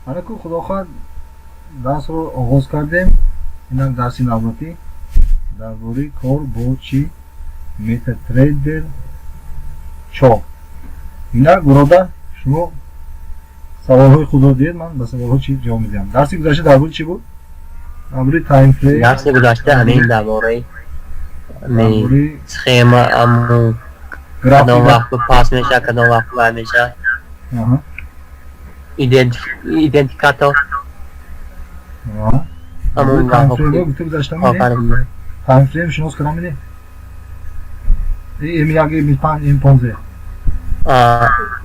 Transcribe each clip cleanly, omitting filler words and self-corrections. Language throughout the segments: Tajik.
Анаку, худо хоҳад, дарсро оғоз кардем. Инак, дарси навбатӣ дар бораи кор бо чӣ? MetaTrader 4. Инак, биродар, шумо саволҳои худро диҳед, ман ба саволҳо чӣ ҷавоб медиҳам. Дарси гузашта дар бораи чӣ буд? Дар бораи таймфрейм. Дарси гузашта ҳамин дар бораи схема, аму кадом вақт пас мешавад, кадом вақт бай мешавад, идентификатор. Гуфта гузашта, таймфрейм шинос кардам, меди М1, М5, М15.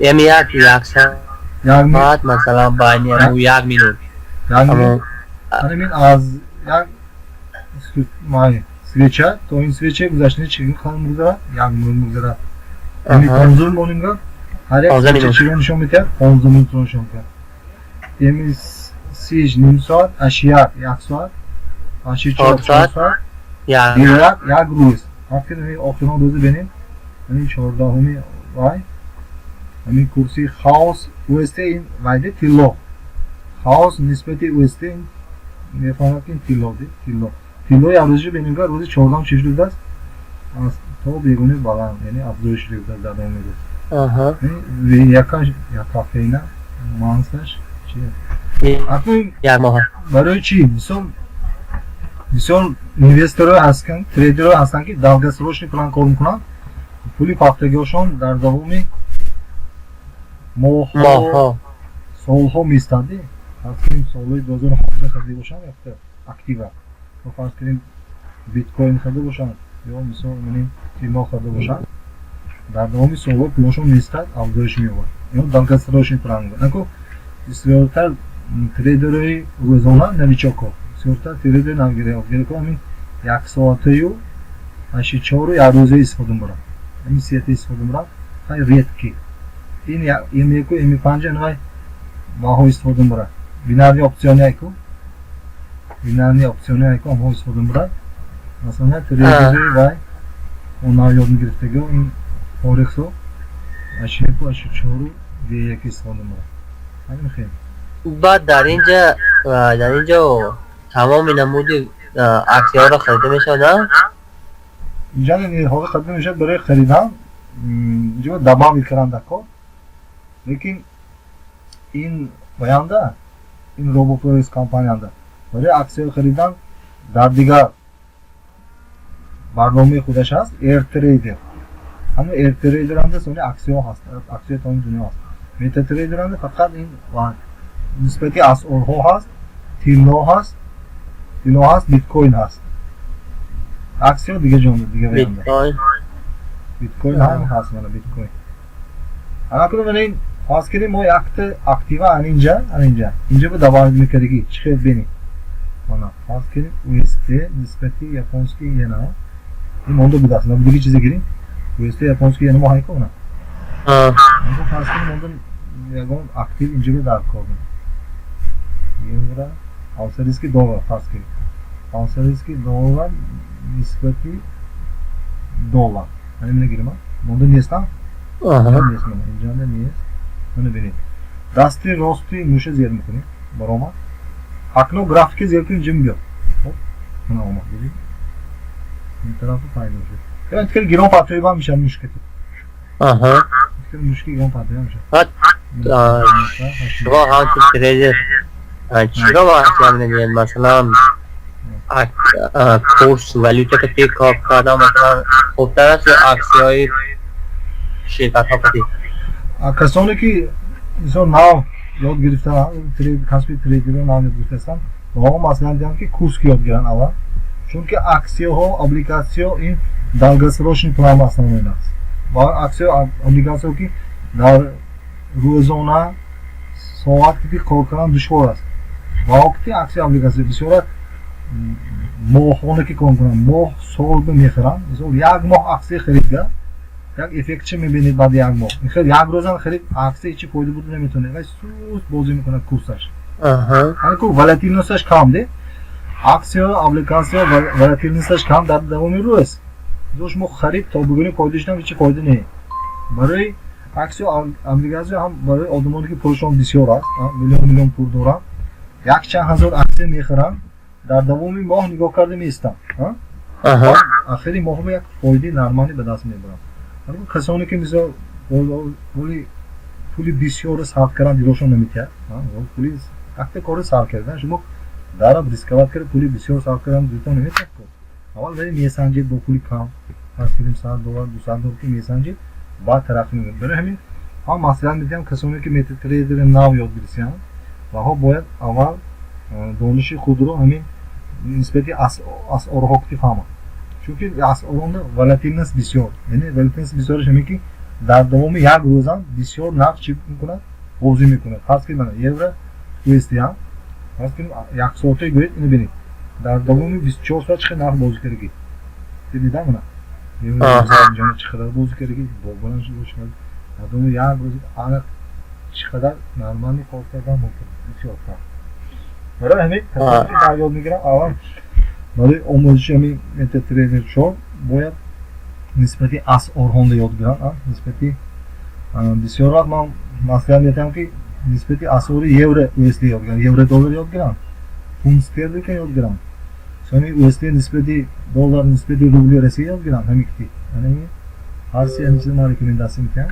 М1 як соат, масалан, байни як минут. Ҳамин аз як свеча то ин свеча гузаштани чӣ қадр мегузарад? Як минут мегузарад. Ами 15 монинга ҳар як свеча чиро нишон медиҳад? 15 минутро нишон медиҳад. Эми 30 ним соат, H1 як соат, H4 4 соат, як як рӯз. Вақте охирон рӯзи бинем, ҳамин 14-уми вай, ҳамин курси хаос USD, ин вайде тилло, хаос нисбати USD мефаҳмад, ки ин тилло, тилло, тиллои афзоиши бинемга, рӯзи 14-ум чӣ шудааст? То бегуни баланд, яъне афзоиш шудааст дар давоми рӯз. Як ҳафтаина мансаш чи акнун барои чӣ? Мисол, бисёр инвесторҳо ҳастанд, трейдерҳо ҳастанд, ки долгосрочный план кор мекунанд. Пули пахтагиҳошон дар давоми моҳҳо, солҳо меистад. Фарз кунем, солҳои 2017 харида бошанд якта актива, фарз кунем, биткоин харида бошанд ё, мисол, манин тилло харида бошанд, дар давоми солҳо пулошон меистад, афзоиш меёбад. Ё долгосрочный план наку бисёртар трейдерҳои рӯзона, новичокҳо, бисёртар трейдер навгирӣ ҳамин як соатаю, H4-у як рӯза истифода мебаранд. Ҳамин сета истифода мебаранд, хай, редки ин М1-у М5 вай баҳо истифода мебарад. Бинарный опциони айку, бинарный опциони айку ҳамҳо истифода мебарад. Масалан, трейдери вай онав ёд мегирифтаго ин форексо H1-у, H4-у В1 истифода мебарад. Ҳамин хел. Баъд дар инҷо тамоми намуди аксияҳоро харида мешавад, на? Инҷа ҳозир харида мешавад. Барои харидан инҷо добавить кардан дар кор, лекин ин оянда ин РобоФорекс компанияда барои аксия харидан дар дигар барномаи худаш ҳаст, AirTrader. Ҳамин AirTrader анда сони аксияҳо ҳаст, аксияи тамоми дунё ҳаст. MetaTrader анда фақат ин нисбати асъорҳо ҳаст, тилло ҳаст, тилло ҳаст, биткоин ҳаст. Аксия дига ҷо, дига. Биткоин ҳам ҳаст. Мана биткоин. Анакунун мана ин, фарз кунем, мо якта актива анинҷа, анинҷа, инҷа ба добавить мекардагӣ чӣ хел бинем. Мана, фарз кунем, USD нисбати японский иена ин монда будааст, набудагӣ чизе гирем. USD японский иена мо ҳайко на, фарз кунем, монда ягон актив инҷа ба дар кор, евро, австралийский доллар, фарз кунем, австралийский доллар нисбати доллар. Ана мина гирем, монда нестам, нест, инҷанда нест. Мана бинед, дасти рости муша зер мекунем, баромад. Акнун графики зер кунем, инҷа мебиёд. Мана омад, дидед, ин тарафа пайдо шуд. Тикали гирон патоиба мешавад мушкати. Мушки гирон патоиба мешавад. Шумо ҳамчун трейдер чиро маслиҳат медиҳед? Масалан, курс валюта кати кор кардан, масалан, хубтар аст ё аксияҳои ширкатҳо кати? Касоне ки, мисол, нав ёд гирифтан, касби трейдерро нав ёд гирифтаастанд, ба онҳо маслиҳат медиҳам, ки курс ёд гиранд аввал, чунки аксияҳо, облигатсияҳо ин долгосрочный план основной аст ва аксия, облигатсияҳо, ки дар рӯзона соат ки кор кардан душвор аст. Ва ки аксия, облигатсия бисёра моҳона ки кор мекунанд, моҳ, сол мехаранд. Мисол, як моҳ аксия харидга, як эффектча мебинед баъди як моҳ. Хел як рӯзам харид аксия, ҳечи фоида буда наметавонед, вай суст бозӣ мекунад курсаш. Ку волатильносташ кам де. Аксия, облигатсия волатильносташ кам дар давоми рӯз. Шумо харид то бигӯни фоида шудам, ҳечи фоида не. Барои Аксия, облигация ҳам барои одамоне, ки пулашон бисёр аст, миллион миллион пул доранд, якчанд ҳазор аксия мехаранд, дар давоми моҳ нигоҳ карда меистанд, ахири моҳ як фоидаи нормалӣ ба даст мебаранд. Касоне, ки мисол пули бисёрро сарф кардан дилошон наметиҳад, пули якта корро сарф кардан, шумо дараб рисковать карда, пули бисёр сарф кардан дилтон наметиҳад. Аввал вале месанҷед бо пули кам, фарз кардем, 100 доллар, 200 доллар ки месанҷед, баъд тараққӣ мекунед. Барои ҳамин ҳам маслиҳат медиҳам: касоне, ки метатрейдери нав ёд гирифтианд, ваҳо бояд аввал дониши худро ҳамин нисбати асъорҳо ки фаҳманд, чунки асъоронда волатильность бисёр. Яъне волатильность бисёраш ҳамин, ки дар давоми як рӯзам бисёр нарх чӣ мекунад? Бозӣ мекунад. Фарз кунед, мана евро USD, фарз кунед, як соатаи гӯед, ино бинед, дар давоми 24 соат чӣ қадр нарх бозӣ кардагӣ дидам. Мана евро чӣ қадар бозӣ кардагӣ, баланд шуд. Дар давоми як рӯз аниқ чӣ қадар нормальный кор кардан мумкин, бисёр. Барои ҳамин касоне, ки ёд мегирам, аввал барои омӯзиши ҳамин метатрейдер 4 бояд нисбати асъорҳонда ёд гиранд. Нисбати бисёр вақт ман маслиҳат медиҳам, ки нисбати асъори евро USD ёд гиранд, евро доллар ёд гиранд, фунт стерлинга ёд гиранд, сони USD нисбати доллар, нисбати рубли Россия ёд гиранд. Ҳамин ки ҳар се ҳамин чиза ман рекомендация медиҳам.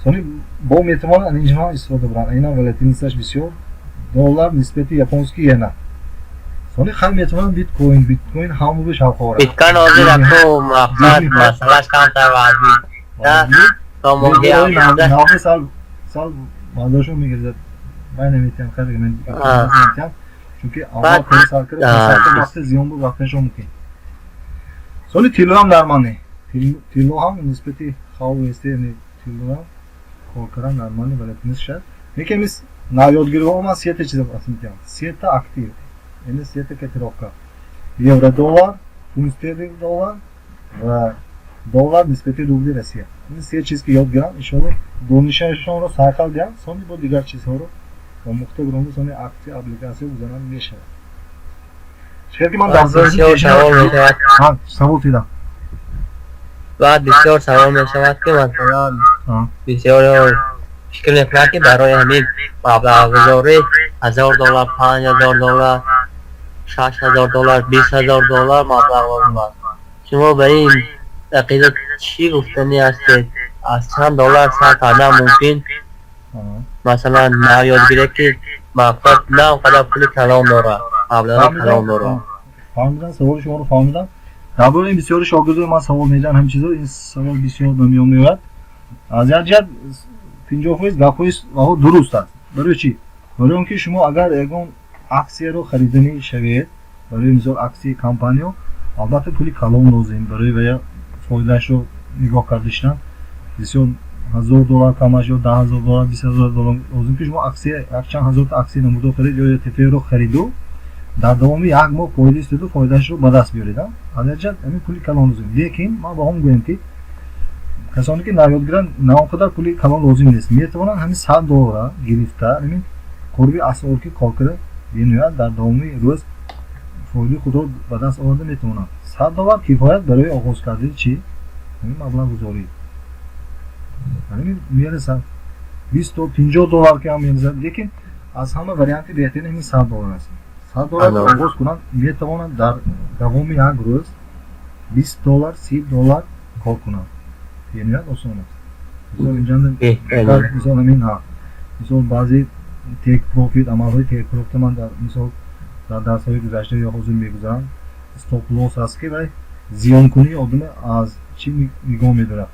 Сони бо метавонанд инҷо истифода баранд, инам волатильность аш бисёр, доллар нисбати японский иена. Сони хай, метавонанд биткоин. Биткоин ҳамаи шавқовар. Биткоин ҳозир аку мақсад масъалаш камтар вазни. Нави сал сал мазашон мегирзад, вай наметиҳам, хай рекомендация, чунки аввал кори сар карда вақте зиён буд, вақташон мумкин. Сони тиллоам нормальный, тилло ҳам нисбати хав USD, тиллоам кор кардан нормальный волатильность шад. Лекин мис навёдгириҳо ман сета чиза метиҳам, сета актив, яъне сета котировка: евро доллар, фунт стерлинг доллар ва доллар нисбати рубли Россия. Ин се чиз ки ёд гиранд, иншоалло, донишашонро сайқал диҳанд, сони бо дигар чизҳоро омӯхта биронда, сони аксия, облигация гузаронда мешавад. Чӣ ки ман дар савол дидам. Баъд бисёр савол мешавад, ки масалан, бисёр фикр мекунад, ки барои ҳамин маблағгузорӣ 1000 доллар, 5000 доллар, 6000 доллар, 20 000 доллар маблағ лозим аст. Шумо ба ин ақида чӣ гуфтанӣ ҳастед? Аз чанд доллар сар кардан мумкин, масалан, навёдгире, ки мақсад на он қадар пули калон дорад, маблағи калон дорад? Фаҳмидам, саволи шуморо фаҳмидам. Дар бораи ин бисёри шогирдои ман савол медиҳанд ҳамин чизо. Ин савол бисёр ба миён меояд. Аз як ҷиҳат 50% гапҳои ваҳо дуруст аст. Барои чӣ? Барои он ки шумо агар ягон аксияро хариданӣ шавед, барои мисол, аксияи компаниё, албатта, пули калон лозим барои вая фоидаашро нигоҳ карда шидан. Бисёр 1000 доллар камаш ё 10 000 доллар, 20 000 доллар лозим, ки шумо аксия, якчанд ҳазорта аксия намудо харид ё ETF-ро хариду, дар давоми як моҳ фоида истоду, фоидаашро ба даст биёред. Аз як ҷиҳат ҳамин пули калон лозим, лекин ман ба он гӯям, ки касоне, ки навёдгиранд, на он қадар пули калон лозим нест. Метавонанд ҳамин 100 доллара гирифта, ҳамин қурби асъор ки кор карда, бениҳоят дар давоми рӯз фоидаи худро ба даст оварда метавонанд. 100 доллар кифоят барои оғоз кардани чӣ? Ҳамин маблағгузорӣ ҳамин мерасад. 20 то 50 доллар ки ҳам мерасад, лекин аз ҳама варианти беҳтарин ҳамин 100 доллар аст. 100 доллар оғоз кунанд, метавонанд дар давоми як рӯз 20 доллар, 30 доллар кор кунанд. Бениҳоят осон аст. Мисол, инҷанда, мисол, ҳамин, мисол, баъзе take profit, амалҳои take profit ман дар мисол дар дарсҳои гузашта ё ҳозир мегузарам. Stop loss аст, ки вай зиёнкунии одама аз чӣ нигоҳ медорад.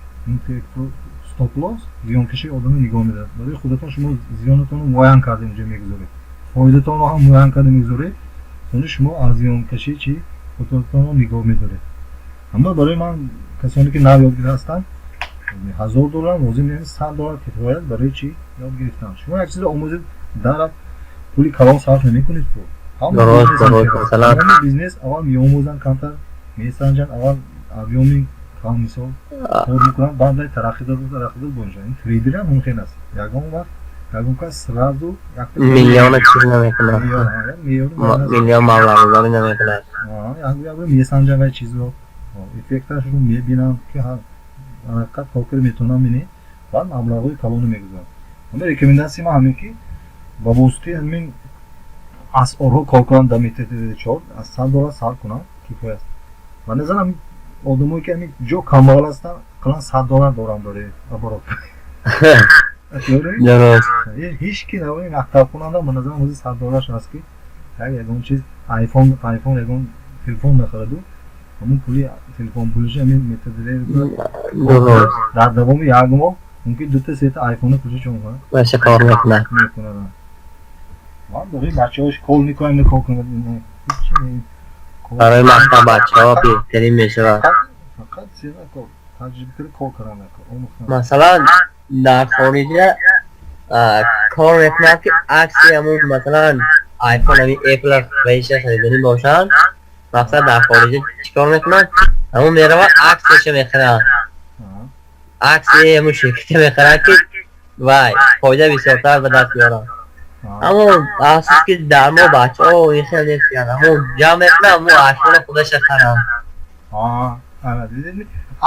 Stop loss зиёнкашии одама нигоҳ медорад. Барои худатон шумо зиёнатонро муайян карда инҷо мегузоред, фоидатонро ҳам муайян карда мегузоред, сони шумо аз зиёнкашӣ чӣ худатонро нигоҳ медоред. Аммо барои ман, касоне, ки нав ёдгир ҳастанд, 1000 доллар лозим нест, 100 доллар кифоят барои чӣ? Ёд гирифтан. Шумо як чизро омӯзед, дар пули калон сарф намекунед. Бизнес аввал меомӯзанд, камтар месанҷанд, аввал объёми кам, мисол, кор мекунанд, баъд тараққӣ доду, тараққӣ дод боншад. Ин трейдер ҳам мумкин аст, ягон вақт ягон кас сразу миллиона чиз намекунад, миллион маблағгузорӣ намекунад. Як месанҷанд вай чизро, эффекташро мебинанд, ки ҳақиқат кор карда метавонам, бинед. Баъд маблағҳои калоне мегузоранд. Ҳамин рекомендация и ман ҳамин, ки ба воситаи ҳамин асъорҳо кор кунанд. Дар MetaTrader 4 аз 100 доллар сар кунанд, кифоя аст. Ва назарам, одамое ки ҳамин ҷо камбағал ҳастанд, ақаллан 100 доллар доранд барои оборот. Дуруст. Ҳеҷ ки навои мактабхонанда, ба назарам, ҳозир 100 долларш аст, ки як ягон чиз, айфон, ягон телефон мехараду, ҳамун пули телефон пулиши ҳамин MetaTrader дар давоми як моҳ мумкин дута сета айфона пулиши чон кунад. Вообще кор мекунад. Мекунад. Ман барои бачаҳош кол мекунам, кор кунад. Барои мактаб бачаҳо беҳтарин мешавад. Фақат сена кор таҷриба карда кор кардан, омӯхтан. Масалан, дар хориҷа кор мекунад, ки акция ҳамун, масалан, айфон, ҳамин Apple ваиша хариданӣ бошанд, мақсад, дар хориҷа чӣ кор мекунанд? Ҳамун меравад, акция ша мехаранд, акция и ҳамун ширката мехаранд, ки вай фоида бисёртар ба даст биёранд. Аммо афсӯс, ки дар мо бачаҳо ин хел нестиянд. Ҳамун ҷамъ мекунанд, ҳамун айфона худаша харанд.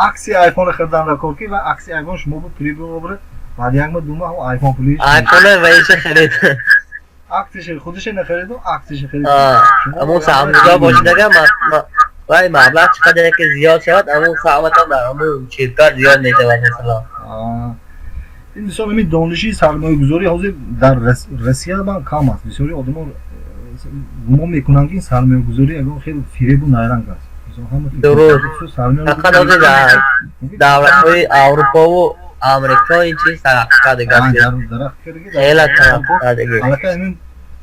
Акция айфона харидан дар кор ки ва акция айфон шумо бо прибыль оварад, баъд як моҳ, 2 моҳ айфон пули айфона ваиша харид. Акция ша худаше нахариду, акция ша харид. Ҳамун саҳмгузор бошидага, вай маблағ чӣ қадаре ки зиёд шавад, ҳамун саҳматон дар ҳамун ширкат зиёд мешавад, масалан. Ин мисол, ҳамин дониши сармоягузорӣ ҳозир дар Россия ман кам аст. Бисёри одамо гумон мекунанд, ки сармоягузорӣ ягон хеле фиребу найранг аст. Дуруст, фақат ҳозир дар давлатҳои Аврупову Амрико ин чиз тараққӣ кардагӣ, хеле тараққӣ кардагӣ. Аллакай ҳамин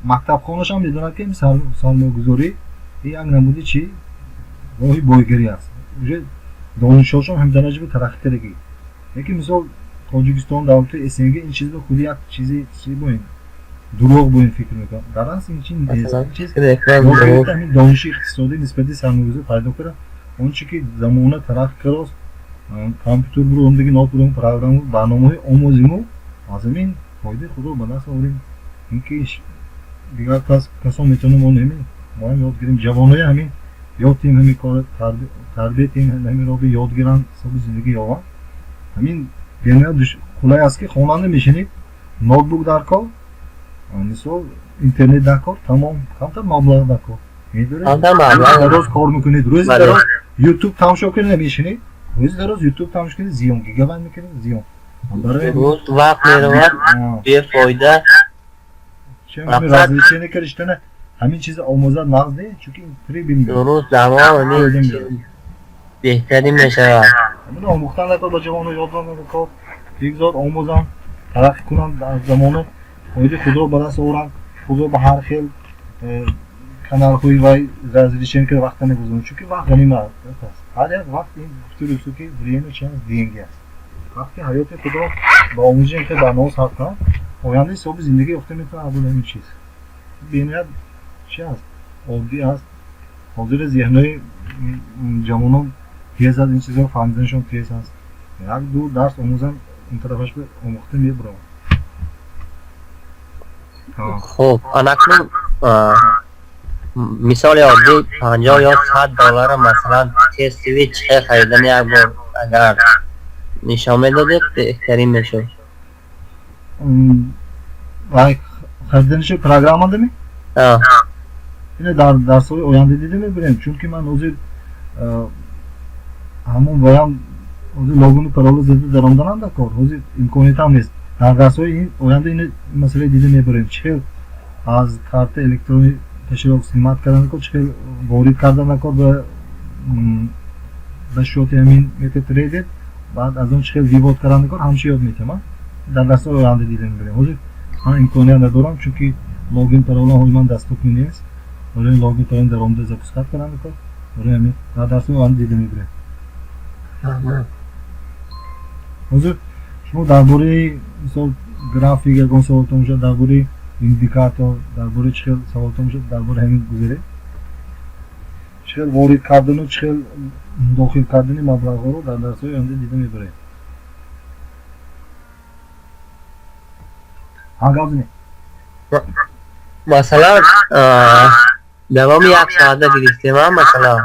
мактабхонашам медонад, ки сармоягузорӣ як намуди чи роҳи бойгарӣ аст. Уже донишҳошон ҳам дараҷа тараққӣ кардагӣ. Лекин мисол, Тоҷикистон, давлати СНГ, ин чизро худи як чизи чи боин, дурӯғ боин фикр мекунам. Дар асл ин чи нест. Чиз ҳамин дониши иқтисодӣ нисбати сармоягузорӣ пайдо карда, он чи ки замона тараққӣ кардааст, компютер буромдаги, нот буром, программа, барномаҳои омӯзиму аз ҳамин фоидаи худро ба даст орем. Ин ки дигар касон метавонем, мо неми, моам ёд гирем, ҷавонои ҳамин ёд тиҳем, ҳамин кора тарбият тиҳем, ҳамин роҳи ёд гиранд, ҳисоби зиндагӣ ёбанд. Ҳамин бениҳоят қулай аст, ки хонанда мешинед, ноутбук дар кор, мисол, интернет дар кор, тамом, камтар маблағ дар кор. Медоред, кор мекунед, рӯзи дароз Ютуб тамошо кунед, мешинед, рӯзи дароз Ютуб тамошо кунед, зиён, гигабайт мекунед, зиён. Вақт меравад бефоида. Развлечение кардиштана ҳамин чиза омӯзад нағз не, чунки прибыль. Дуруст, давом беҳтарин мешавад. Ҳамин омӯхтан накор, ба ҷавоно ёд додан кор, бигзор омӯзанд, тараққӣ кунанд, дар замона фоидаи худро ба даст оваранд, худро ба ҳар хел каналҳои вай развлечение карда вақта нагузоранд, чунки вақт ғанимат аст. Ҳар як вақт, ин гуфти рӯсо, ки время чи аст, деньги аст. Вақти ҳаёти худро ба омӯзиши ин хел барнома сарф кунанд, оянда ҳисоби зиндагӣ ёфта метавонад. Абул ҳамин чиз бениҳоят чи аст, оддӣ аст. Ҳозири зеҳнои ҷавонон тез аст, ин чизҳоро фаҳмиданашон тез аст. Як ду дарс омӯзанд, ин тарафаш омӯхта мебуравад. Хуб, анакнун мисоли оддӣ, 50 ё 100 доллара, масалан, тестовый чӣ хел харидани, як бор агар нишон медодед, беҳтарин мешуд. Хариданиши программа дами? Ине дар дарсҳои оянда дида мебарем, чунки ман ҳозир ҳамон баям ҳозир логин у пароль о зада даромаданам дар кор ҳозир имкониятам нест. Дар дарсҳои оянда ин масъалаи дида мебарем, чӣ хел аз карта электронӣ кошелёк снимать кардан кор, чӣ хел ворид кардан кор ба счёт и ҳамин MetaTrader, баъд аз он чӣ хел вывод кардан кор, ҳамчи ёд метиҳам, дар дарсҳои оянда дида мебарем. Ҳозир ман имконият надорам, чунки логин пароль а ҳоли ман доступный нест. Барои логин пароль даромада запускать кардан кор, барои ҳамин дар дарсҳои оянда дида мебарем. Ҳозир шумо дар бораи, мисол, график ягон саволтон бошад, дар бораи индикатор, дар бораи чӣ хел саволтон бошад, дар бораи ҳамин гузаред, чӣ хел ворид кардану чӣ хел дохил кардани маблағҳоро дар дарсҳои оянда дида мебарем. Ҳа, гап занед. Масалан, давоми як соата гирифтем, масалан,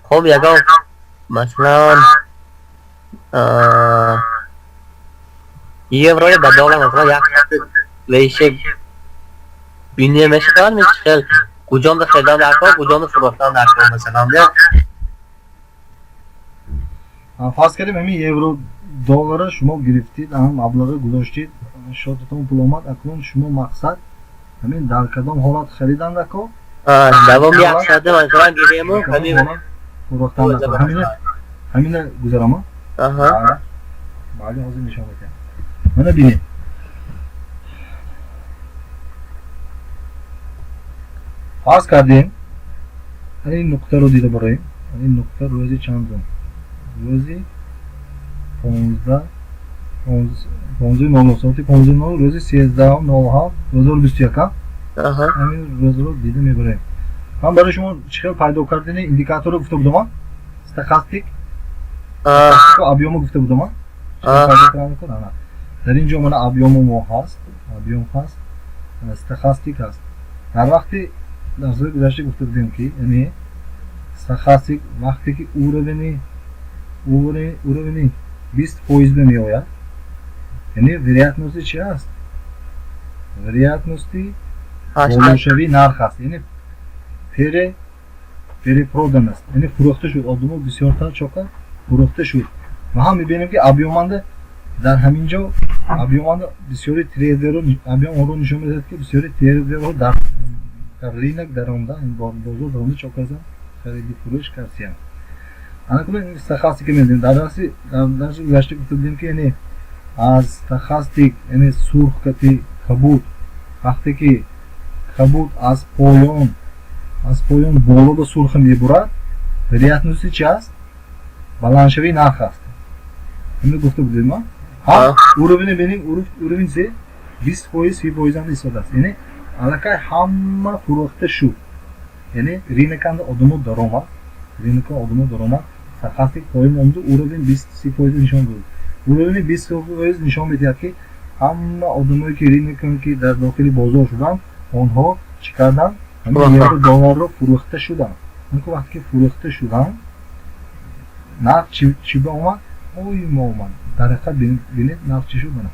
хуб, ягон, масалан, Евро ба доллар масалан як лейше бине мешавад, мешхел куҷонда харидан дар кор, куҷонда фурӯхтан дар кор масалан. Фарз кардем, ҳамин евро доллара шумо гирифтид, маблағе гузоштид, шотатон пул омад. Акнун шумо мақсад ҳамин дар кадом ҳолат харидан дар кор? Давоми як соата масалан гирему ҳамин фурӯхтан дар кор. Ҳамина гузарама? Аҳа. Бале, ҳозир нишон медиҳам. Мана бинед. Фарз кардем, ин нуқтаро дида бароем. Ин нуқта рӯзи чандум? Рӯзи 15:00, соати 15:00, рӯзи 13.07.2021. Ҳамин рӯзро дида мебарем. Ман барои шумо чӣ хел пайдо кардани индикаторро гуфта будам, стохастик объёмо гуфта будам. Дар ин ҷо мана объёмо мо ҳаст, объём ҳаст, стохастик ҳаст. Дар вақти дарсҳои гузашта гуфта будем, ки яъне стохастик вақте ки уровени 20% меояд, яъне вероятности чи аст? Вероятности болошавии нарх аст, яъне перепродан аст, яъне фурӯхта шуд, одамо бисёртар чока фурӯхта шуд. Ва ҳам мебинем, ки объёманда дар ҳамин ҷо объёманда бисёри трейдерро, объём онро нишон медиҳад, ки бисёри трейдерҳо дар рынок даромда, бозор даромда чоказан хариди фурӯш кардиянд. Ана кунун стохастика мебинем. Дар дарси гузашта гуфта будем, ки яъне аз стохастик, яъне сурх кати кабуд, вақте ки кабуд аз поён боло ба сурха мебурад, вероятности чи аст? Баландшавии нарх аст. Ҳамин гуфта будем. Ҳа, уровень бинем, уровень се 20%, 30% ам истодааст, яъне аллакай ҳама фурӯхта шуд, яъне рыноканда одамо даромад, рынока одамо даромад. Стохастик поён омаду уровень 20-30% нишон дод. Уровени 20% нишон медиҳад, ки ҳама одамое ки рынокан, ки дар дохили бозор шуданд, онҳо чӣ карданд? Ҳамин евро долларро фурӯхта шуданд. Вақте ки фурӯхта шуданд, нарх чӣ ба омад? Оим омад. Дар ҳақиқат бинед, нарх чӣ шуд? Мана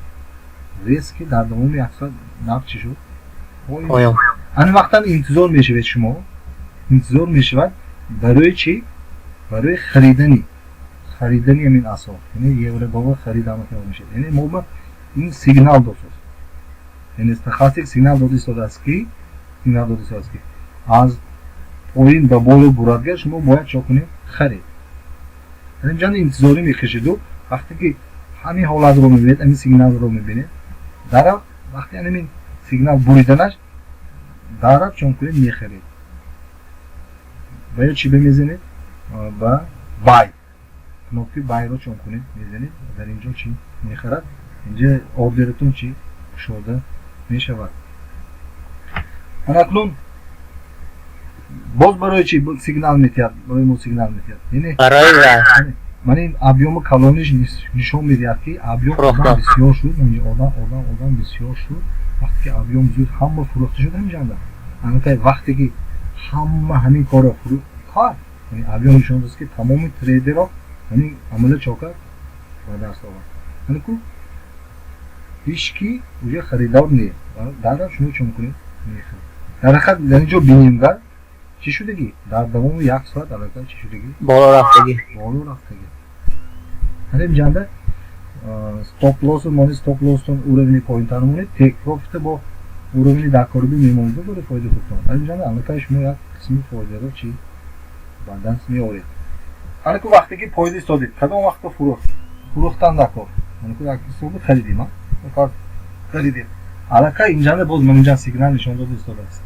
резко дар давоми як соат нарх чӣ шуд? Ани вақтан интизор мешавед, шумо интизор мешавад барои чӣ? Барои харидани ҳамин асъор, яъне евро доллар харидан мешавад. Яъне мо ба ин сигнал дод, яъне стохастик сигнал дода истодааст, ки сигнал дода истодааст, ки аз поин ба боло бурадгар шумо бояд чо кунед? Харид. Ҷанда интизорӣ мекашиду вақте ки ҳамин ҳолатро мебинед, ҳамин сигналро мебинед, дарав вақте ҳамин сигнал буриданаш дарав чон кунед? Мехаред. Ва ё чӣ бемезанед? Ба buy, кнопкаи buy-ро чон кунед? Мезанед. Дар ин ҷо чӣ мехарад? Инҷа ордератон чӣ кушода мешавад. Ана акнун боз барои чӣ сигнал метиҳад? Барои мо сигнал метиҳад, яъне ман ин объёми калониш нишон медиҳад, ки объём одам бисёр шуд, одам бисёр шуд. Вақте ки объём зуд ҳама фурӯхта шуд ҳаминҷанда, анакай вақте ки ҳама ҳамин корро кард, яъне объём нишон дод, ки тамоми трейдерро ҳамин амала чо кард? Ба даст овард. Анаку ҳеч ки уже харидор не, дарав шумо чо мекунед? Мехаред. Дар ҳақиқат дар ин ҷо бинем, гар чӣ шудагӣ? Дар давоми як соат аллакай чӣ шудагӣ? Боло рафтагӣ. Боло рафтагӣ. Ҳамин ҷанда стоп лосс монед, стоп лосстон уровени поинтар монед, тейк профита бо уровени дакориби мемонед барои фоидаи худтон. Ҳамин ҷанда аллакай шумо як қисми фоидаро чӣ ба даст меоред. Анаку вақте ки фоида истодед, кадом вақто фурӯхтан дакор? Анаку як ҳисоби харидем, харидем. Аллакай инҷанда боз ман инҷа сигнал нишон дода истодааст,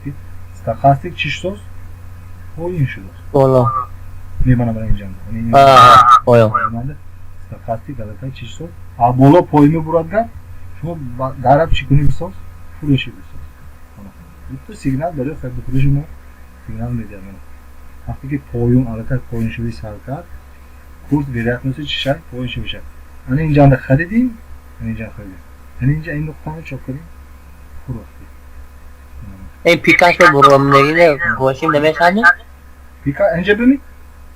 ки стохастик чӣ шудааст? Поин шудааст. Боло. Не, мана мана инҷанда. Поён. Стохастик аллакай чӣ шуд? А боло поин мебурад, гап шумо дараб чӣ кунӣ бисоз? Фурӯши бисоз. Дуто сигнал барои хариду фурӯши мо сигнал медиҳад. Вақте ки поён аллакай поиншавӣ сар кард, курс вероятности чӣ шад? Поиншавӣ шад. Ана инҷанда харидем, ана инҷа харидем, ана инҷа ин нуқтаро чо кардем? Фурӯхтем. Ин пикашро буромдагине бошим намешавад? Пика инҷа бими?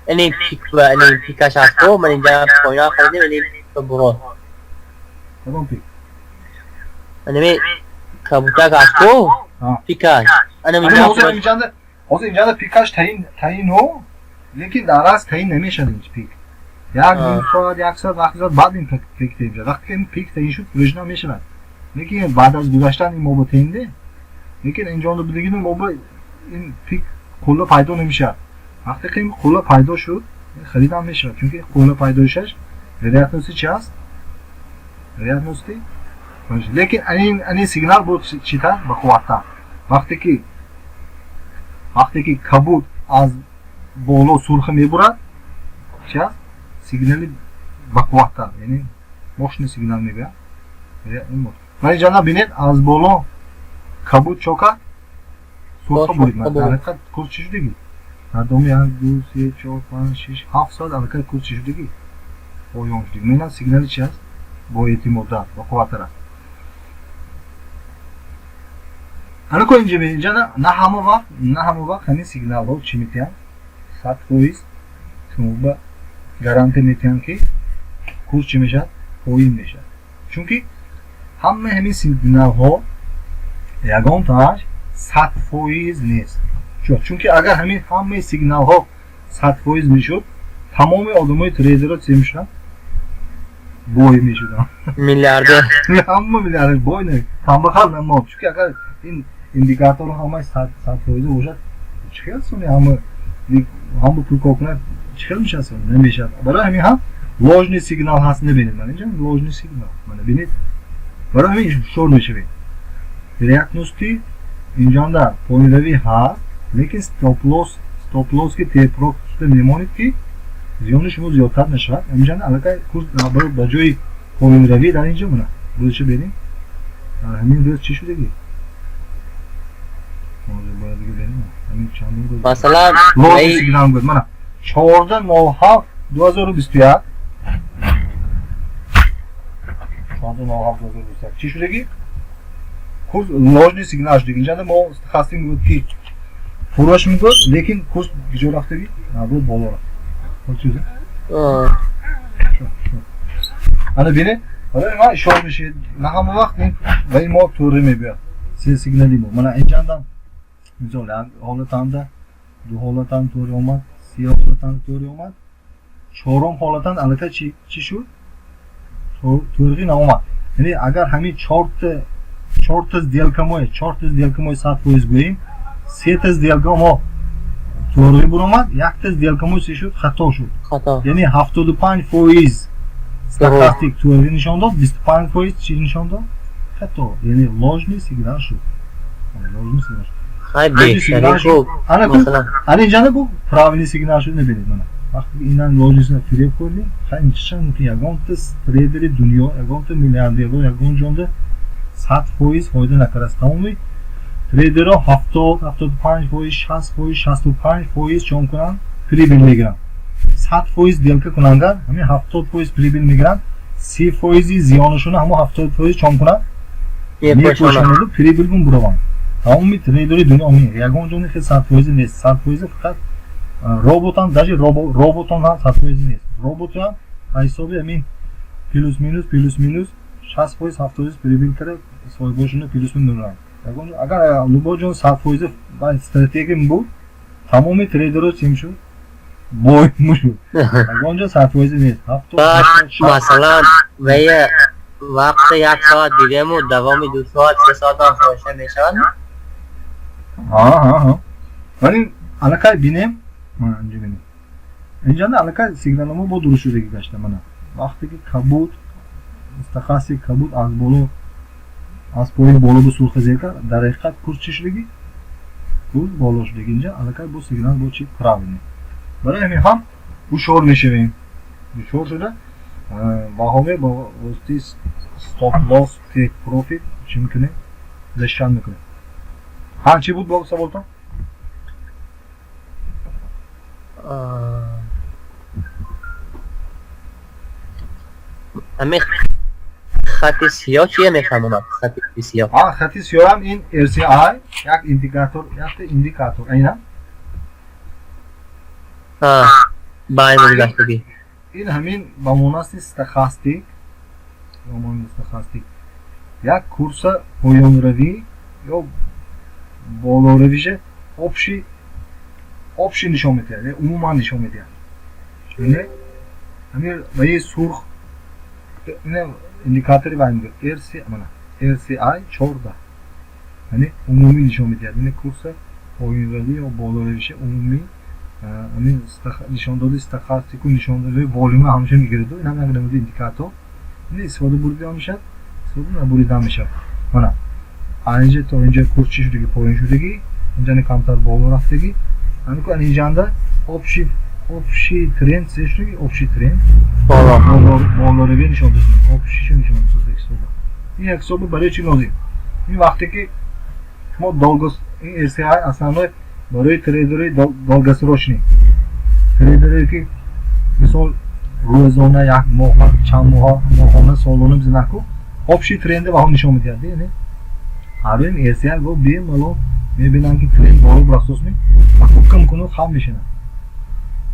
Ин пик ва ин пикаш ҳаст, ман инҷа поён харидем, ин бурод. Кадом пик? Анами кабутак аз ку? Пикаш. Анами ҳозир инҷанда пикаш таин, лекин дар асл таин намешавад ин пик. Як ним соат, як соат вақт зад, баъд ин пик таин мешавад. Вақте ки ин пик таин шуд, фурӯшна мешавад. Лекин баъд аз гузаштан ин моба таинде, лекин инҷонда будагини моба ин пик қулла пайдо намешавад. Вақте ки ин қулла пайдо шуд, харидам мешавад, чунки қулла пайдоишаш вероятности чи аст? Вероятности. Лекин анин сигнал буд чита ба қувваттар. Вақте ки кабуд аз боло сурха мебурад, чи аст? Сигнали бақувваттар, яъне мощный сигнал мегӯяд. Ман инҷа бинед, аз боло кабуд чо кард? Сурха бурид. Дар ҳақиқат курс чӣ шудагӣ? Дар давоми як, ду, се, чор, панҷ, шиш, 7 соат аллакай курс чӣ шудагӣ? Поён шудагӣ. Мена сигнали чи аст? Боэътимодтар, бақувваттар аст. Анако инҷа инҷа на ҳама вақт ҳамин сигналҳо чӣ метиҳанд? 100% шумо ба гарантия метиҳанд, ки курс чӣ мешавад? Поин мешавад. Чунки ҳамаи ҳамин сигналҳо ягонтааш 100% нест. Чунки агар ҳамин ҳамаи сигналҳо 100% мешуд, тамоми одамои трейдерро чӣ мешуданд? Бой мешуданд. Миллиардер. Ҳама миллиардер, бой не, камбахал намонд. Чунки агар ин индикаторро ҳамаи 100% бошад, чӣ хел суни ҳама пул кор кунад, чӣ хел мешавад? Намешавад. Барои ҳамин ҳам ложный сигнал ҳаст. Набинед, мана инҷа ложный сигнал, мана бинед. Барои ҳамин ҳушёр мешавед. Вероятности инҷонда поинравӣ ҳаст, лекин стоп-лосс ки take-profit мемонед, ки зиёни шумо зиёдтар нашавад. Инҷанда аллакай курс ба ҷои поинравӣ дар инҷа, мана рӯзша бинед, дар ҳамин рӯз чӣ шудагӣ? Масалан, ложный сигнал буд. Мана 14.07.2021, 14.07.2021 чӣ шудагӣ? Курс ложный сигнал шудагӣ. Инҷанда мо стохастик мегӯяд, ки фурӯш мегӯяд, лекин курс куҷо рафтагӣ? Наоборот, боло рафт. Ана бинед, барои ман ишора мешавед, на ҳама вақт ин ва ин мо тӯрӣ мебиёд се сигнали мо. Мана инҷанда мисол як ҳолатанда, ду ҳолатан тӯрӣ омад, се ҳолатан тӯрӣ омад, чорум ҳолатан аллакай чӣ шуд? Тӯрғӣ наомад. Яъне агар ҳамин чорта сделка мои 100% гӯем, сета сделка мо тӯрғӣ буромад, якта сделка мо чӣ шуд? Хато шуд. Яъне 75% стохастик тӯрғӣ нишон дод, 25% чӣ нишон дод? Хато, яъне ложный сигнал шуд, ложный сигнал шуд. Ана инҷана бу правильный сигнал шуд. Набинед, мана вақте инан ложный сигнал фиреб хӯрдем, чӣ мумкин? Ягонта трейдери дунё, ягонта миллиардерро ягон ҷонда 100% фоида накардааст. Тамоми трейдерро 70, 75%, 60%, 65% чон кунанд, прибыль мегиранд. 100% сделка кунанда ҳамин 70% прибыль мегиранд, 30 фоизи зиёнашона ҳамо 70% чон кунанд, мепӯшонаду прибыль гум бураванд. Тамоми трейдери дунё ҳамин, ягон ҷони хел 100 фоизи нест. 100 фоизи фақат роботам, даже роботон ҳам 100 фоизи нест. Роботам ҳисоби ҳамин плюс минус, плюс минус 60%, 70% прибыль карда, соҳибошуна плюс минус. Агар любой ҷон 100 фоизи стратегия буд, тамоми трейдерро чӣ мешуд? Бой мешуд. Ягон ҷо 100 фоизи нест. Масалан, вая вақти як соат дидему, давоми 2 соат, 3 соат ҳам фоиша мешавад? Вале аллакай бинем, инҷа бинем, инҷанда аллакай сигналамо бо дуруст шудагӣ гашта. Мана вақте ки кабуд, стохастик кабуд аз боло, аз поини боло бу сурха зер кард, дар ҳақиқат курс чӣ шудагӣ? Курс боло шудагӣ. Инҷа аллакай бо сигнал бо чи правильный. Барои ҳамин ҳам ҳушёр мешавем. Ҳушёр шуда баҳоме бо воситаи стоп лосс, take profit чӣ мекунем? Защищать мекунем. Ҳа, чӣ буд бо саволтон? Ҳамин хати сиёҳ чия мефаҳмонад, хати сиёҳ? А, хати сиёҳам ин RSI, як индикатор, якта индикатор айна. Байна гузаштагӣ. Ин ҳамин ба монанди стохастик. Ё стохастик як курса поёнравӣ ё болоравиша общий нишон медиҳад, умуман нишон медиҳад. Ҳамин ваи сурх ина индикатори вай мегӯяд, RC, мана RSI 14, яъне умумӣ нишон медиҳад. Ина курса поёнравӣ ё болоравиша умумӣ, ҳамин нишондоди стохастику, нишондоди volume а ҳамеша мегираду. Ин ҳам як намуди индикатор. Ин истифода бурида мешавад, истифода набурида мешавад. Мана инҷа то инҷа курс чӣ шудагӣ? Поён шудагӣ, инҷа камтар боло рафтагӣ. Ҳамин инҷанда общий тренд се шудагӣ, общий тренд болоравӣ нишон дод, общий ша нишон дод ҳисоба. Ин як ҳисоби барои чӣ лозим? Ин вақте ки шумо долго, ин RSI основной барои трейдери долгосрочный, трейдере ки мисол рӯзона, як моҳ, чанд моҳа, моҳона, солона бизанаку, общий тренде ба ҳам нишон медиҳад. Яъне ҳарвем RSI го бемалол мебинам, ки тренд боло рафтосми, покупка мекуну, хам мешинад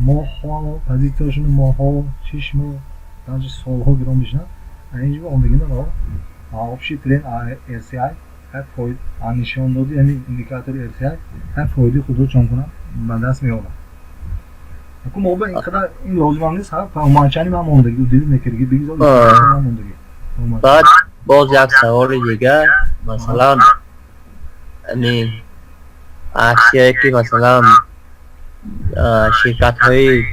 моҳҳо, позитсияшоно моҳҳо, 6 моҳ, даже солҳо гирон мешинад. Инҷо омдагина общий тренд RSI нишон доди, яъне индикатори RSI ҳар фоидаи худро чон кунад, ба даст меорад. Аку мо ба ин қадар ин лозимам нест, по умолчанию ман мондагӣ удили мекарги, бигзор мондагӣ. Баъд боз як саволи дигар. Масалан, ҳамин аксияе ки, масалан, ширкатҳои,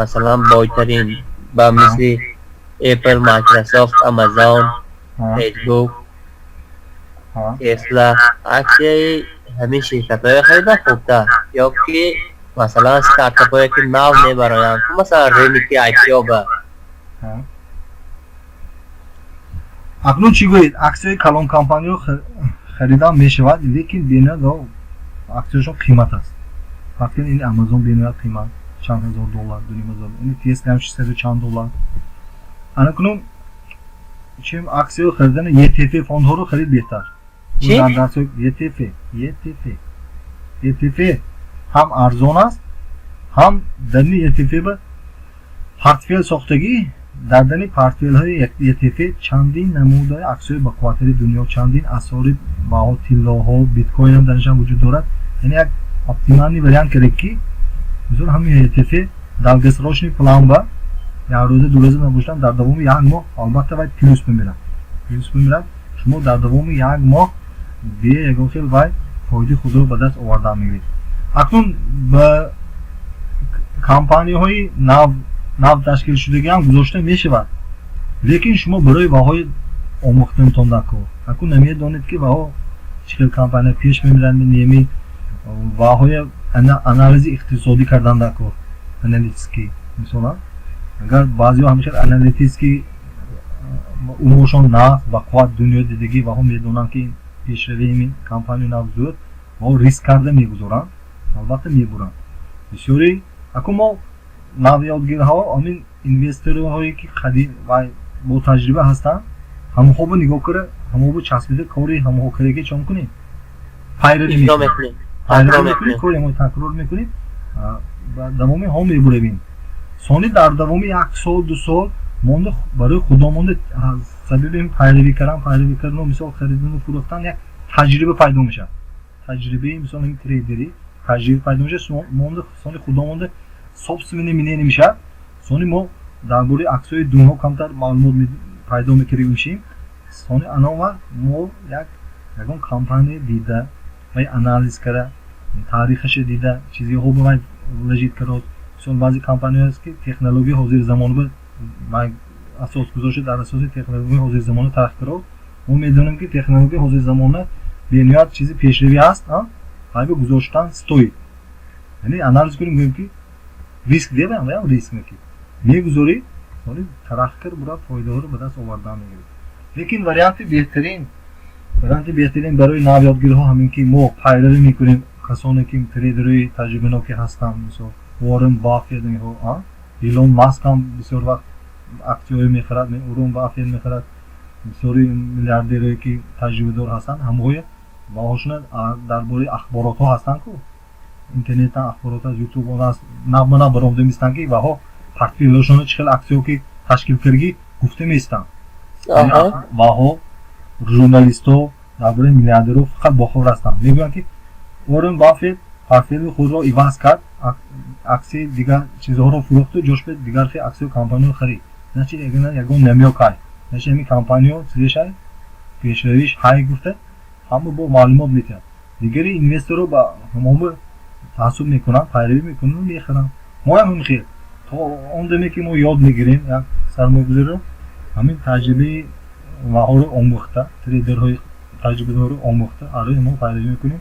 масалан, бойтарин ба мисли Apple, Microsoft, Amazon, Facebook, Tesla, аксияи ҳамин ширкатҳое харидан хубтар ё ки, масалан, стартапҳое ки нав мебароянд, масалан, рынки IPO ба? Акнун чӣ гӯед? Аксияи калон компаниҳо харидан мешавад, лекин бениҳоят аксияшон қимат аст. Фарз кунед, ин Амазон бениҳоят қимат, чанд ҳазор доллар, 2,5 ҳазор, ин Тесла ҳам 600 чанд доллар. Ана кунун чем аксияро харидани, ETF фондҳоро харид беҳтар. ETF, ETF, ETF ҳам арзон аст, ҳам дарни ETF ба портфел сохтагӣ. Дар дани портфелҳои ETF чандин намудаи аксияҳои бақувваттари дунё, чандин асъори баҳо, тиллоҳо, биткоинам дарашам вуҷуд дорад. Яъне як оптимальный вариант керек, ки мисол ҳамин ETF долгосрочный план ба як рӯза, 2 рӯза набошад, дар давоми як моҳ албатта вай плюс мемирад, плюс мемирад. Шумо дар давоми як моҳ бе ягон хел вай фоидаи худро ба даст овардан мегиред. Акнун ба компанияҳои нав ташкилшудагиам гузошта мешавад, лекин шумо барои ваҳои омӯхтанатон дар кор. Акун намедонед, ки ваҳо чӣ хел компания пеш мемиранд, неми ваҳои анализи иқтисодӣ кардан дар кор, аналитический. Мисолан, агар баъзеҳо ҳамеша аналитический умуршон нағз ба қувват, дунё дидагӣ, ваҳо медонанд, ки пешравии ин компания нав зуд, ваҳо риск карда мегузоранд, албатта мебуранд бисёри. Акун мо навёдгирҳо, ҳамин инвесторҳое ки қадим ва бо таҷриба ҳастанд, ҳамонҳоро нигоҳ кара, ҳамонҳо часпида, кори ҳамонҳо караги чон кунем, пайравӣ мекунем, кори ҳамон такрор мекунем, ба давоми ҳо мебуравем. Сони дар давоми як сол, 2 сол монда, барои худо монда, сабаби пайравӣ кардан, пайравӣ кардану мисол харидану фурӯхтан як таҷриба пайдо мешавад. Таҷрибаи, мисол, ҳамин трейдерӣ таҷриба пайдо мешавад, монда, сони худо монда, собственное мнение мешавад. Сони мо дар бораи аксияҳои дунё камтар маълумот пайдо мекардем мешем. Сони анон вақт мо як ягон компания дида, вай анализ карда, таърихаша дида, чизиҳо ба вай вложить кард. Мисол, баъзе компанияҳо ҳаст, ки технологияи ҳозири замонба вай асос гузошта, дар асоси технологияи ҳозири замона тараққӣ кард. Мо медонем, ки технологияи ҳозири замона бениҳоят чизи пешравӣ ҳаст, вай ба гузоштан стоит. Яъне анализ кунем, гӯем, ки риск дебам, ваям риск меки мегузорӣ, сони тараққӣ кард, бура фоидаҳоро ба даст овардан мегирӣ. Лекин варианти беҳтарин барои навёдгирҳо ҳамин ки мо пайравӣ мекунем касоне ки трейдерҳои таҷрибаноке ҳастанд, мисол Уоррен Баффет, Илон Маск ҳам бисёр вақт аксияҳое мехарад, Уоррен Баффет мехарад, бисёри миллиардерое ки таҷрибадор ҳастанд, ҳамаҳоя ваҳошона дар бораи ахборотҳо ҳастанд ку, интернетан ахборот аст, Ютуб он аст, навба нав баромада меистанд, ки ваҳо портфелҳошонро чӣ хел аксияҳо ки ташкил кардагӣ гуфта меистанд. Ваҳо журналистҳо дар бораи миллиардерҳо фақат бохабар ҳастанд. Мегӯянд, ки Уоррен Баффет портфели худро иваз кард, аксияи дигар чизҳоро фурӯхту ҷош бе дигар хел аксияю компаниҳо харид. Значит, ягон намёк ҳай, значит, ҳамин компаниҳо чизешай, пешравиш ҳай гуфта, ҳама бо маълумот метиҳад. Дигари инвесторро ба ҳамома таассуб мекунанд, пайравӣ мекунанд, мехаранд. Моям ҳамин хел, то он даме ки мо ёд мегирем як сармоягузориро, ҳамин таҷрибаи ваҳоро омӯхта, трейдерҳои таҷрибадорро омӯхта, арӯи мо пайравӣ мекунем.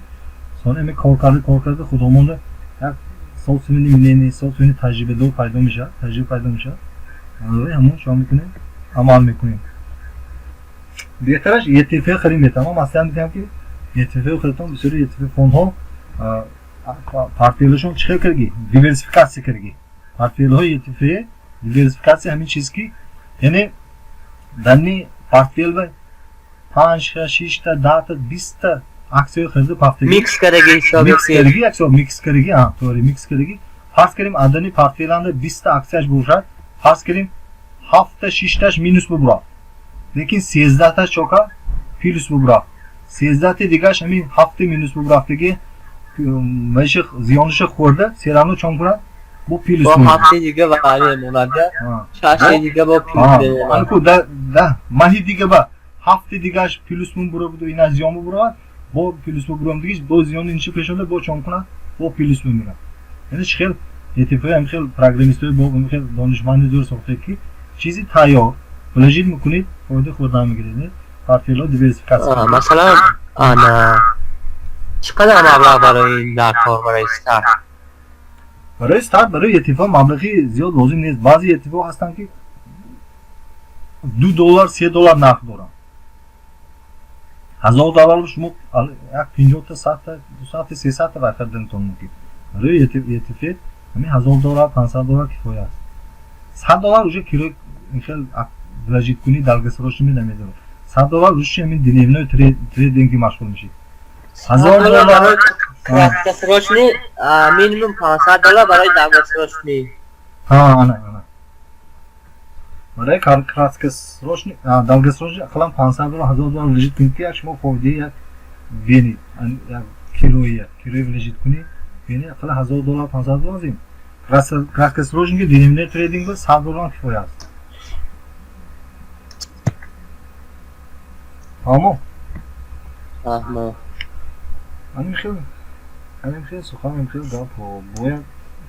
Сони ҳамин кор карда, кор карда, худомонда як собственный мнение, собственный таҷрибадор пайдо мешавад, таҷриба пайдо мешавад. Ҳамон чико мекунем? Амал мекунем. Беҳтараш ETF харид метавон. Ман маслиҳат медиҳам, ки ETF харидтон. Бисёри ETF фондҳо портфелашон чӣ хел карги? Диверсификатсия карги. Портфелҳои ETF диверсификатсия ҳамин чиз ки, яъне дарни портфел ба панҷта, шишта, 10та, 20та аксияҳои харида пафтаги. Микс кардаги ҳисоб. Микс кардаги, як микс кардаги, торе, микс кардаги. Фарз кардем, адани портфеланда 20та аксияш бошад, фарз кардем, ҳафта, шишташ минус бубурад, лекин 13таш чока плюс бубурад. 13ти дигараш ҳамин ҳафти минус бубурафтаги маиши зиёниша хӯрда, всё равно чон кунад, бо плюс. Бо ҳафти дига ваъда мемонад, шашти дига бо плюс мемонад. Да, маҳи дига ба ҳафти дигараш плюс мебураваду ина зиён бубуравад, бо плюс бубурам дигиш, бо зиёни инчи пешонда, бо чон кунад, бо плюс мемирад. Яъне чӣ хел ETF ҳам хел программистои бо хел донишманди зӯр сохта, ки чизи тайёр вложить мекунед, фоида хӯрдан мегиред. Портфелҳо диверсификатсия. Масалан, ана чӣ қадар маблағ барои ин дар кор, барои старт? Барои старт, барои ETF маблағи зиёд лозим нест. Баъзе ETF ҳастанд, ки 2 доллар, 3 доллар нарх доранд. 1000 доллар шумо як 50та, 100та, 200та, 300та вай хариданатон мумкин. Барои ETF ҳамин 1000 доллар, 500 доллар кифоя аст. 100 доллар уже киро хел вложить кунӣ, долгосрочный намедорад. 100 доллар уже ҳамин дневной трейдинги машғул мешид. 1000 доллар краткосрочный, минимум 500 доллар барои долгосрочный. Ана, ана, барои краткосрочный, долгосрочный ақаллан 500 доллар, 1000 доллар вложить кунед, ки як шумо фоидаи як бинед, як кироя, кироя вложить кунӣ, бинед, ақаллан 1000 доллар, 500 доллар лозим. Краткосрочный дневной трейдинг ба 100 доллар кифоя аст. Фаҳмо? Фаҳмо. Ҳамин хел, ҳамин хел сухан, ҳамин хел гапҳо. Бояд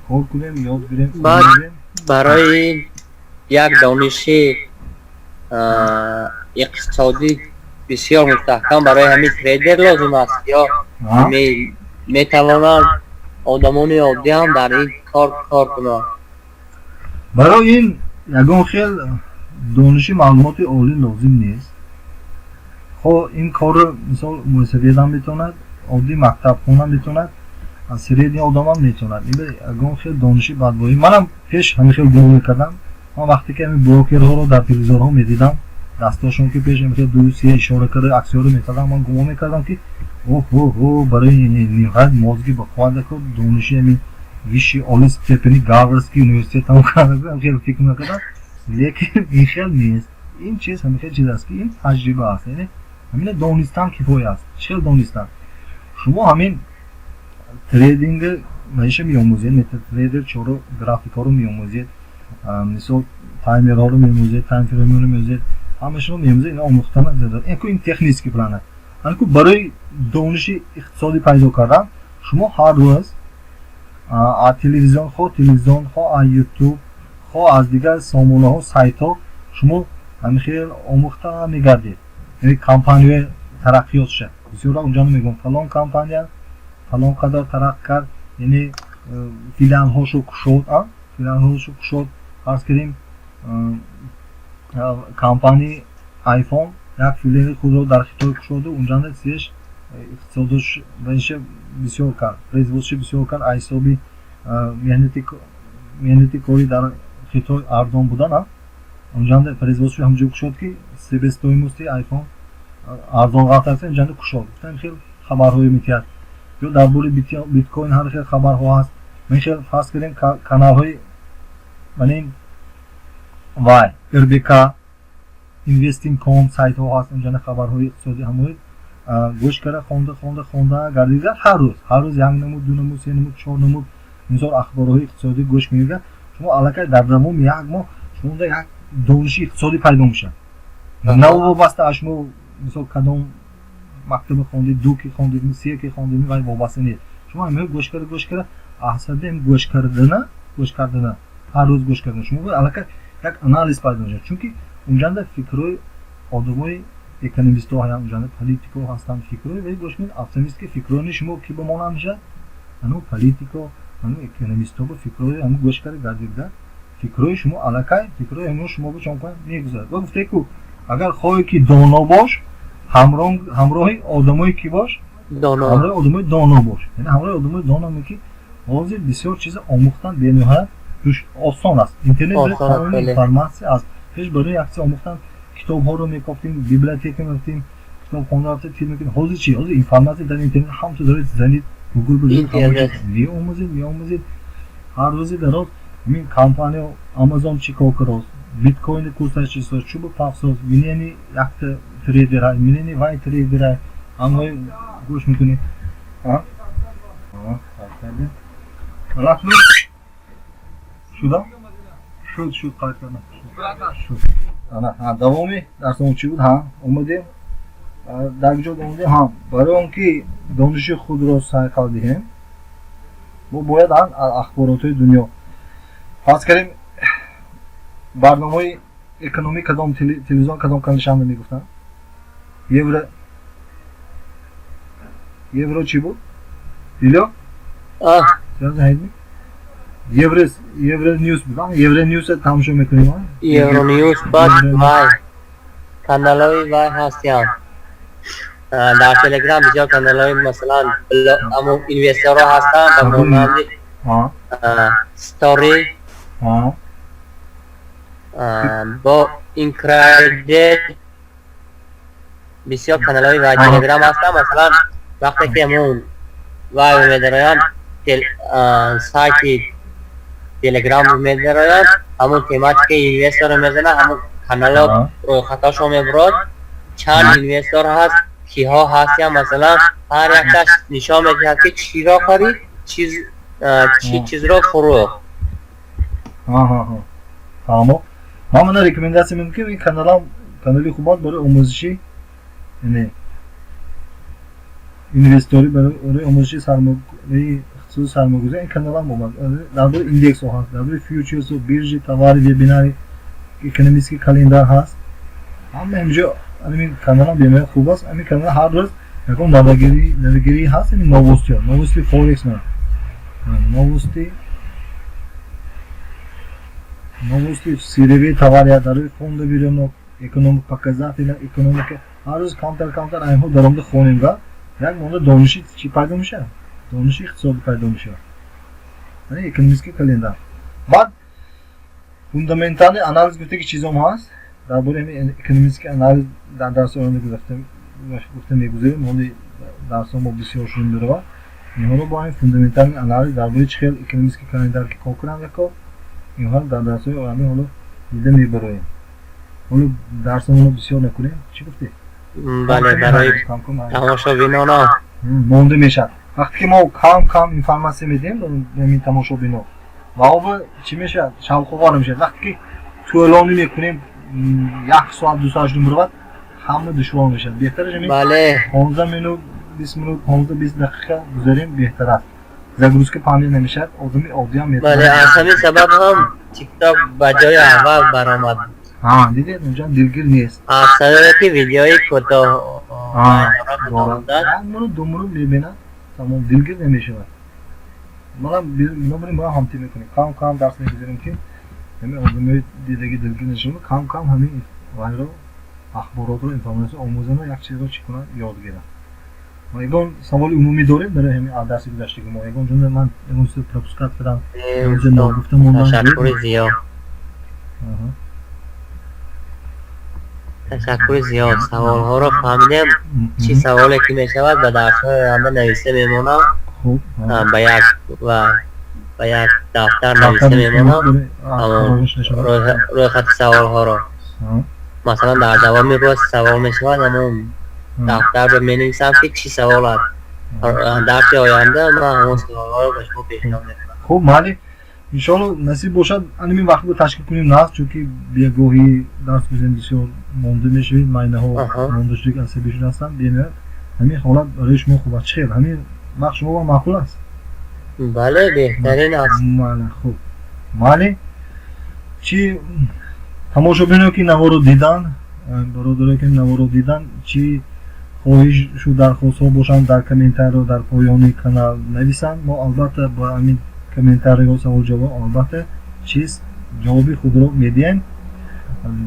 кор кунем, ёд гирем. Барои як дониши иқтисодӣ бисёр мустаҳкам барои ҳамин трейдер лозим аст ё метавонанд одамони оддӣ ҳам дар ин кор кор кунанд? Барои ин ягон хел дониши, маълумоти олӣ лозим нест. Хо ин корро, мисол, мӯйсафедам метавонад, оддӣ мактабхонам метавонад, средний одамам метавонад. Ин ягон хел дониши бадбоӣ. Манам пеш ҳамин хел гумон мекардам. Ман вақте ки ҳамин брокерҳоро дар телевизорҳо медидам, дастошон ки пеш ҳамин хел ду, се ишора карда аксияҳоро метадам, ман гумон мекардам, ки оҳ, барои ниҳоят мозги бақувват, дониши ҳамин высший олии степени Гарвардский университет тамом карда, хел фикр мекардам. Лекин ин хел нест. Ин чиз ҳамин хел чиз аст, ки ин таҷриба аст. Яъне ҳамина донистан кифоя аст. Чӣ хел донистан? Шумо ҳамин трейдинги маиша меомӯзед, метатрейдер чоро, графикҳоро меомӯзед, мисол, таймерҳоро меомӯзед, таймфреймҳоро меомӯзед, ҳамашро меомӯзед. Ина омӯхтан, ин технический план аст. Аку барои дониши иқтисодӣ пайдо кардан шумо ҳар рӯз аз телевизион, хо телевизион, хо аз Ютуб, хо аз дигар сомонаҳо, сайтҳо шумо ҳамин хел омӯхта мегардед. Яъне компанияи тараққиётша бисёр унҷо мегӯям, фалон компания фалон қадар тараққӣ кард, яъне филиалҳошо кушод, филиалҳошо кушод. Фарз кардем, компанияи Айфон як филиали худро дар Хитой кушоду, унҷанда сеш иқтисодош ваиша бисёр кард, производствош бисёр кард. Аз ҳисоби меҳнати корӣ дар Хитой арзон будан, унҷанда производство ҳамҷо кушод, ки себестоимости Айфон арзон ғалт, инҷанда кушод. Гуфтам, хел хабарҳое метиҳад. Ё дар бораи биткоин ҳар хел хабарҳо ҳаст. Ман хел, фарз кардем, каналҳои манин вай РБК. Investing.com сайтҳо ҳаст, унҷана хабарҳои иқтисодӣ ҳамои гӯш карда, хонда, хонда, хонда гардида, ҳар рӯз, ҳар рӯз як намуд, ду намуд, се намуд, чор намуд, мисол, ахборҳои иқтисодӣ гӯш мекунед. Шумо аллакай дар давоми як моҳ шумода як дониши иқтисодӣ пайдо мешавад, навобаста аз шумо, мисол, кадом мактаба хондед, ду ки хондед, се ки хондед, вай вобаста нест. Шумо ҳамин гӯш карда, гӯш карда, аҳсаби гӯш кардана, ҳар рӯз гӯш кардан, шумо аллакай як анализ пайдо мешавад, чунки унҷанда фикрҳои одамои экономистҳо ҳаянд, унҷанда политико ҳастанд, фикрҳои вай гӯш кунед, автоматически фикрҳои шумо ки ба монанд мешавад? Ану политико, ану экономистҳо ба фикрҳои ҳамн гӯш карда гардида, фикрҳои шумо аллакай фикрҳои ҳамон шумо ба чон мегузарад. Ва гуфте ку, агар хоҳӣ ки доно бош, ҳамроҳи одамое ки бош, ҳамроҳи одамои доно бош. Яъне ҳамроҳи одамои доно, ки ҳозир бисёр чиза омӯхтан бениҳоят осон аст. Интернет тамоми информатсия аст. Пеш барои як чиз омӯхтан китобҳоро мекофтем, библиотека мерафтем, китобхона рафта тир мекунем. Ҳозир чи? Ҳозир информатсия дар интернет ҳамту доред, занед Гугл, меомӯзед, меомӯзед. Ҳар рӯзи дароз ҳамин компания Амазон чӣ кор карост, биткоини курсаш чӣ соз, чӯбу пафсоз, минени якта трейдера, минени вай трейдера, ҳамаҳои гӯш мекунӣ. Рафту шуда шуд, шуд, қайд кардам, шуд. Ана, давоми дарсамон чӣ буд? Ҳа, омадем, дар куҷо омадем? Ҳа, барои он ки дониши худро сайқал диҳем, мо бояд ахборотҳои дунё, фарз кардем, барномаи экономӣ, кадом телевизион, кадом каналшанда мегуфтанд, евро чӣ буд, Илё? Евро Ньюс буд. Евро Ньюс тамошо мекунем. Евро Ньюс, баъд вай каналҳои вай ҳастянд дар Телеграм, бисёр каналҳои, масалан, ҳамун инвесторҳо ҳастанд ба монанди Стори бо Инкрадед, бисёр каналҳои вай Телеграм ҳастанд. Масалан, вақте ки ҳамун вай медароянд, сайти Телеграм медароянд, ҳамун тематикаи инвесторро мезанад, ҳамун каналҳо рӯйхатҳошо мебурад, чанд инвестор ҳаст, киҳо ҳастянд. Масалан, ҳар якташ нишон медиҳад, ки чиро харид, чиз чӣ чизро фурӯхт. Фаҳмо. Ман мана рекомендация медиҳам, ки ин каналам канали хуб аст барои омӯзиши, яъне инвесторӣ, барои омӯзиши сармояи ихтисоси сармоягузорӣ. Ин каналам омад, дар бораи индексҳо ҳаст, дар бораи фьючерсу, биржи, товари, вебинари, экономический календар ҳаст, ҳама ҳаминҷо. Ҳамин каналам бемаъно хуб аст. Ҳамин канал ҳар рӯз ягон навигирӣ ҳаст. Ҳамин новостиҳо, новости форекс, новости сырьевые товари, дар рӯи фондовый рынок, экономик показатели, экономика. Ҳар рӯз камтар камтар айнҳо даромада хонем га, як монда дониши чӣ пайдо мешавад? Дониши иқтисодӣ пайдо мешавад, яъне экономический календар. Баъд фундаментальный анализ гуфта ки чизом ҳаст. Дар бораи ҳамин экономический анализ дар дарси оянда гуфта мегузарем. Ҳоли дарсҳо мо бисёр шуд меравад. Инҳоро бо ҳамин фундаментальный анализ, дар бораи чӣ хел экономический календар ки кор кунам, яко инҳоро дар дарсҳои оянда ҳоло дида мебароем. Ҳоло дарсамонро бисёр накунем, чӣ гуфтӣ? Бале, барои тамошобинона. Монда мешавад. Вақте ки мо кам кам информатсия медиҳем ҳамин тамошобино, ва оба чӣ мешавад? Шавқовар мешавад. Вақте ки тӯлонӣ мекунем, як соат, 2 соат шуд меравад, ҳама душвор мешавад. Беҳтараш ҳамин 15 минут, 20 минут, 15-20 дақиқа гузарем, беҳтар аст. Загрузка память намешавад, одами оддиам. Бале, аз ҳамин сабаб ҳам ТикТок ба ҷои аввал баромад. Дидед, унҷа дилгир нест. Аз сабабе ки видеои кӯтоҳ. Як минут, 2 минут мебинад, тамом, дилгир намешавад. Манам бинобар ин мо ҳамтӣ мекунем, кам кам дарс мегузарем, ки ҳамин одамои дидаги дилгир нашавад. Кам кам ҳамин вайро, ахборотро, информатсия омӯзана, як чизро чӣ кунад, ёд гирад. Ягон саволи умумӣ доред барои ҳамин дарси гузаштаги мо? Ягон ҷумла ман ягон чиз пропускать кардам, ягон чиз ногуфта мондам? Ташаккури зиёд. Ташаккури зиёд, саволҳоро фаҳмидем. Чӣ саволе ки мешавад, ба дарсҳои оянда нависта мемонам, ба як ва ба як дафтар нависта мемонам рӯйхати саволҳоро. Масалан, дар давоми рӯз савол мешавад, ҳамон дафтар менависам, ки чӣ савол аст. Дарси оянда ман ҳамон саволҳоро ба шумо пешниҳод мекунам. Хуб, майли, иншоалло, насиб бошад, аними вақт ташкил кунем нас, чунки бегоҳӣ дарс гузем, бисёр монда мешавед, майнаҳо монда шуда, асабӣ шуда ҳастанд. Бемеояд ҳамин ҳолат барои шумо хуб аст. Чӣ хел, ҳамин вақт шумо маъқул аст? Бале, беҳтарин аст. Майли, хуб, майли. Чӣ тамошобино, ки наворо дидан, бародарое, ки наворо дидан, чӣ хоҳишу дархостҳо бошанд, дар комментарио дар поёни канал нависанд. Мо албатта ба ҳамин комментариҳо, савол-ҷавоб, албатта, чиз ҷавоби худро медиҳем.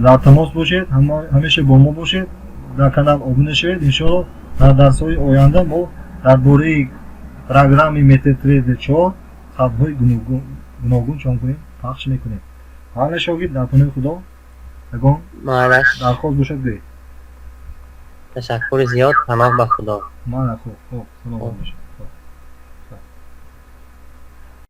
Дар тамос бошед, ҳамеша бо мо бошед, дар канал обуна шавед. Иншоалло, дар дарсҳои оянда мо дар бораи программаи MetaTrader 4 сабҳои гуногун чон кунем, пахш мекунем. Ҳала, шогирд, дар паноҳи Худо. Ягон дархост бошад, гӯед. Ташаккури зиёд, паноҳ ба Худо. Мана, хуб, хуб, саломат бошед.